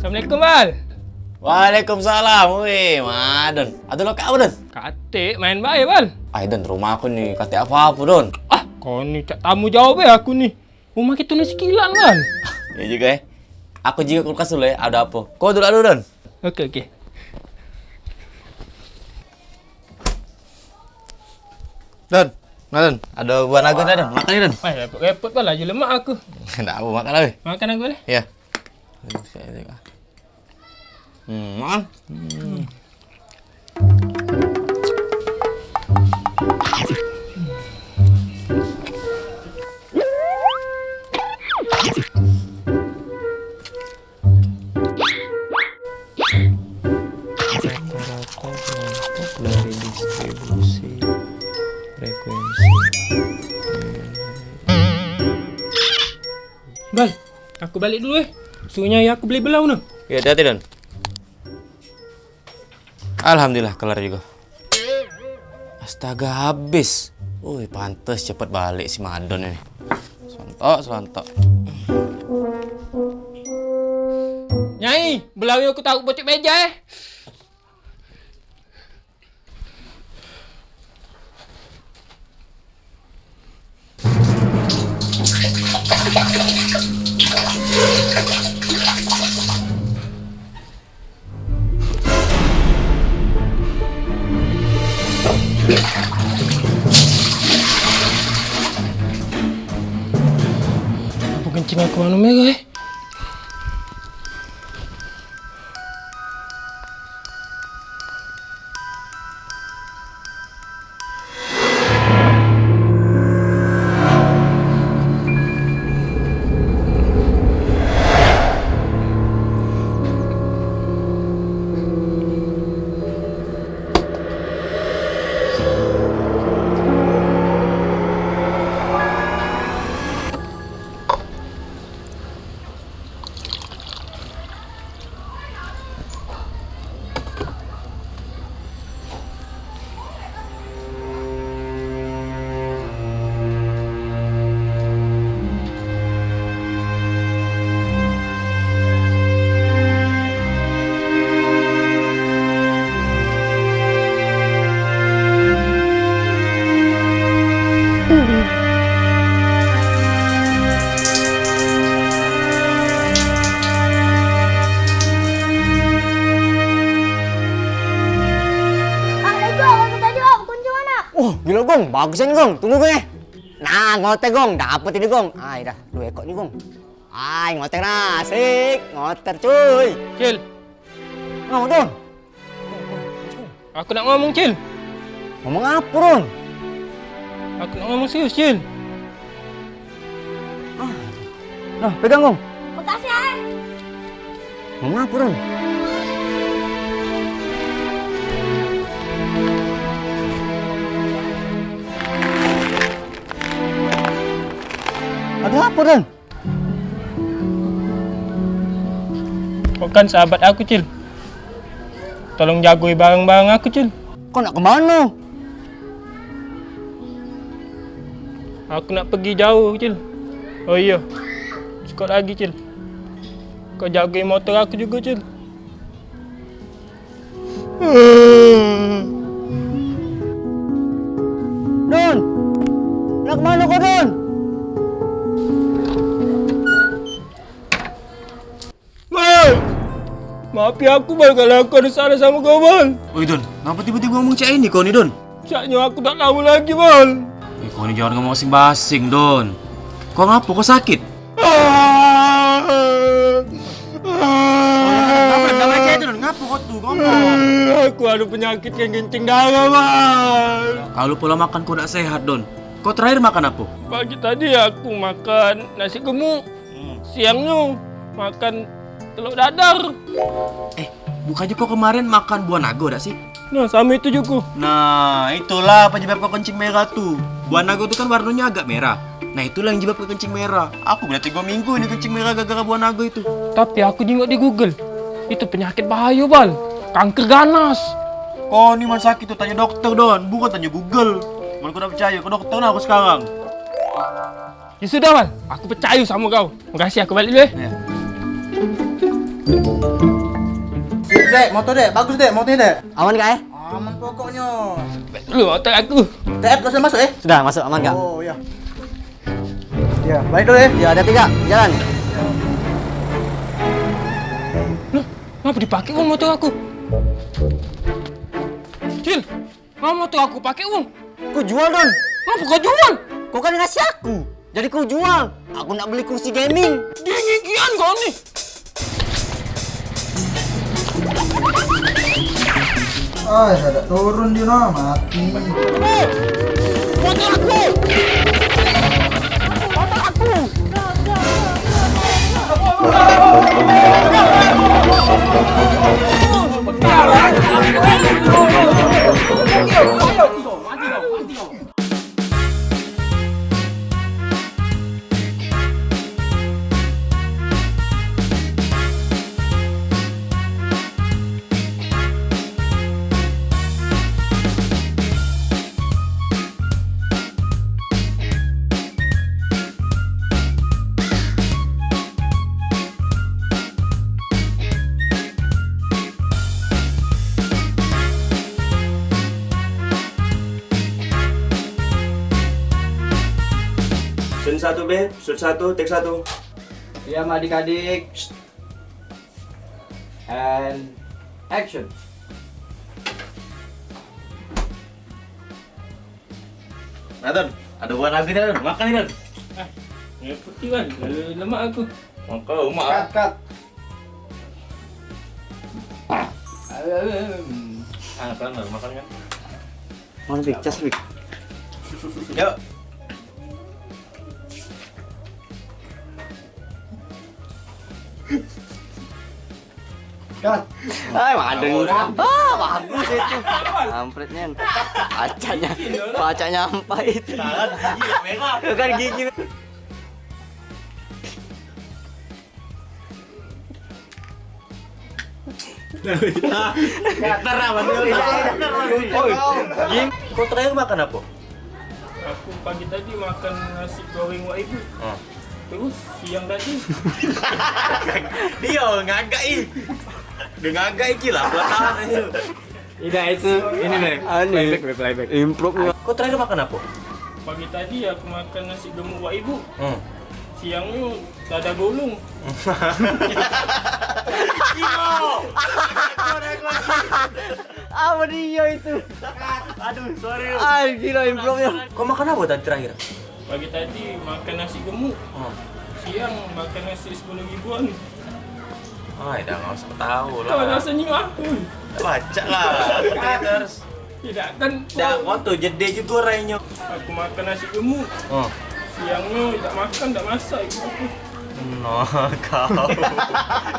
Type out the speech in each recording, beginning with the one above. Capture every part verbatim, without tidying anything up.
Assalamualaikum, Bal. Waalaikumsalam. Weh, madon. Ado lokak apo, Don? Katik main bae, Bal. Ai, Don, rumah aku ni katik apo-apo, Don. Ah, kau ni cak tamu jauh be aku ni. Rumah kita ni sekilan, Bal. Ya juga, eh. Aku juga kulkas dulu, eh. Ada apa? Kau dulu, dulu, Don. Oke, oke. Don, nah, Don, ada buah naga dah, Don. Makan ni, Don. Wah, repot-repot pun laju lemak aku. Ndak apa, makan lah, weh. Makan aku boleh? Ya. Hmm, makan. Hmm. Rata-rata kelompok dari distribusi frekuensi. Bal, aku balik dulu, eh. Suruh nyai aku beli belau no. Ya, hati-hati, Don. Alhamdulillah, kelar juga. Astaga, habis. Ui, pantes cepet balik si Madon ini. Sontok, sontok. Nyai, belau yang aku taruh pocok meja, eh. Apa kencing aku anu merah, eh? Oh, gilo, Gong. Bagus ni, Gong. Tunggu, Gong, eh. Nah, ngoter, Gong. Dapet ini, Gong. Ai, dah. Dua ekor ni, Gong. Ai, ngoter lah. Asik. Ngoter, cuy. Cil. Ngapa, Don? Aku nak ngomong, Cil. Ngomong apa, Don? Aku nak ngomong serius, Cil. Ah. Nah, pegang, Gong. Makasih, eh. Ngomong apa, Don? Ada apa, Don? Kau kan sahabat aku, Cil. Tolong jagoi barang-barang aku, Cil. Kau nak ke mano? Aku nak pergi jauh, Cil. Oh iyo, sikok lagi, Cil. Kau jagoi motor aku jugo, Cil. Don! Nak ke mano kau, Don? Bal! Maafi aku, Bal, kalu aku ado salah samo kau, Bal. Oi, Don, ngapo tibo-tibo ngomong cak ini kau ni, Don? Caknyo aku dak tau lagi, Bal. Eh, kau ni jangan ngomong asing-basing, Don. Kau ngapo? Kau sakit? Ah! Ngapo, Don? Ngapo kau tu? Kau ngapo? Aku ado penyakit yang kencing darah, Bal. Kalu pola makan kau dak sehat, Don. Kau terakhir makan apo? Pagi tadi aku makan nasi gemuk. Hmm. Siangnyo makan telok dadar. Eh, bukannyo kau kemaren makan buah nago dak sih? Nah, samo itu jugo. Nah, itulah penyebab kau kencing merah tu. Buah nago tu kan warnonyo agak merah. Nah, itulah yang nyebab kau kencing merah. Aku udah tigo minggu ini kencing merah gara-gara buah nago itu. Tapi aku jingok di Google. Itu penyakit bahayo, Bal. Kanker ganas. Kau ni man sakit tu, tanyo dokter, Don. Bukan tanyo Google. Man kau dak percayo, ke dokter nah aku sekarang. Ya sudah, Bal. Aku percayo samo kau. Makasih, aku balik dulu, eh. Ya. Dek, motor dek, bagus dek, motor dek. Aman kak eh? Aman pokoknyo. Lu motor aku. T F sudah masuk eh? Sudah masuk, aman kak. Oh iya. Iya, balik dulu ya. Iya, hati-hati kak, jalan. Loh, ngapa dipakai uang motor aku? Cil, ngapa motor aku pakai uang? Ku jual don. Ngapa kau jual? Kau kan ngasih aku. Jadi ku jual. Aku nak beli kursi gaming. Dingin kian kau ni. Ah, dak turun dia nah, mati. Motor aku. Motor aku. Scene satu B, shoot satu, take satu. Diam adik-adik. And action. Nah, Don, ada buah naga ni, Don. Makan ni, Don. Ah, yang putih kan, lalu lemak aku. Makan lemak. Cut, cut. Ah, pelan, Don, makan kan. Mana Bik? Cas Bik. Yuk. Cut. Ai, madeng. Ah, bagus itu. Kampretnya. Pacaknya, pacak nyampai itu. Tangan gigi merah. Bukan gigi. Getar apa tuh? Getar apa sih? Oi, Ging, kau terakhir makan apa? Aku pagi tadi makan nasi goreng wak ibu. Ah. Terus siang tadi. Dia ngagak ih. Dia ngagak iki lah, buat tahan aja. Tidak, itu ini deh. Aneh. Playback, playback. Improve-nya. Kau terakhir makan apa? Pagi tadi aku makan nasi gemuk wak ibu. Hmm. Siangnya dada gulung. Gila. Apa dia itu? Aduh, sorry. Ah, gila improve-nya. Kau makan apa tadi terakhir? Pagi tadi makan nasi gemuk. Hmm. Siang makan nasi sepuluh ribuan. Ai, dah nggak usah tahu lah. Kau dah senyum aku. Baca lah, haters. Tidak kan. Dah, kau tu jede juga rainyo. Aku makan nasi gemuk. Oh. Siangnya tak makan, tak masak ibu aku. Nah, kau.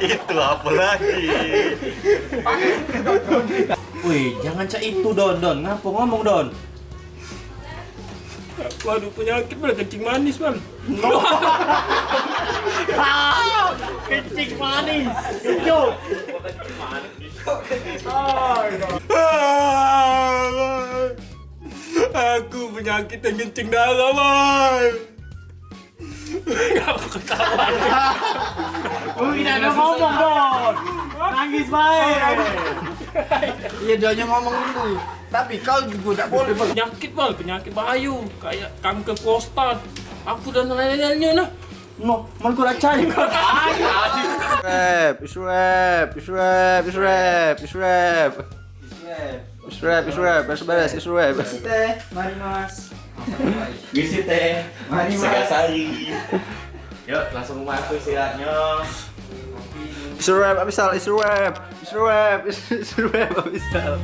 Itu apa lagi? Wih, jangan cak itu, Don, Don. Ngapa ngomong, Don? Waduh, penyakit bal, kencing manis bal. Kencing manis. Kencing. Aku penyakit yang kencing darah bal. Aku ketawa. Ui, tidak ada ngomong Don. Nangis baik. Iya, dia hanya ngomong dulu. Tapi kau juga tak boleh. Penyakit bal, penyakit bahayu kayak kanker prostat. Aku dan lain-lainnya nah. No, man kurang cai. Rap, isu rap, isu rap, isu rap, isu rap. Isu rap, isu rap, beres-beres, isu rap. Teh, mari mas. Ngisi teh. Mari, Mas. Segasari. Yuk, langsung masuk istirahatnya. Isu rap, abis sal, isu rap. Isu rap, isu rap, abis sal.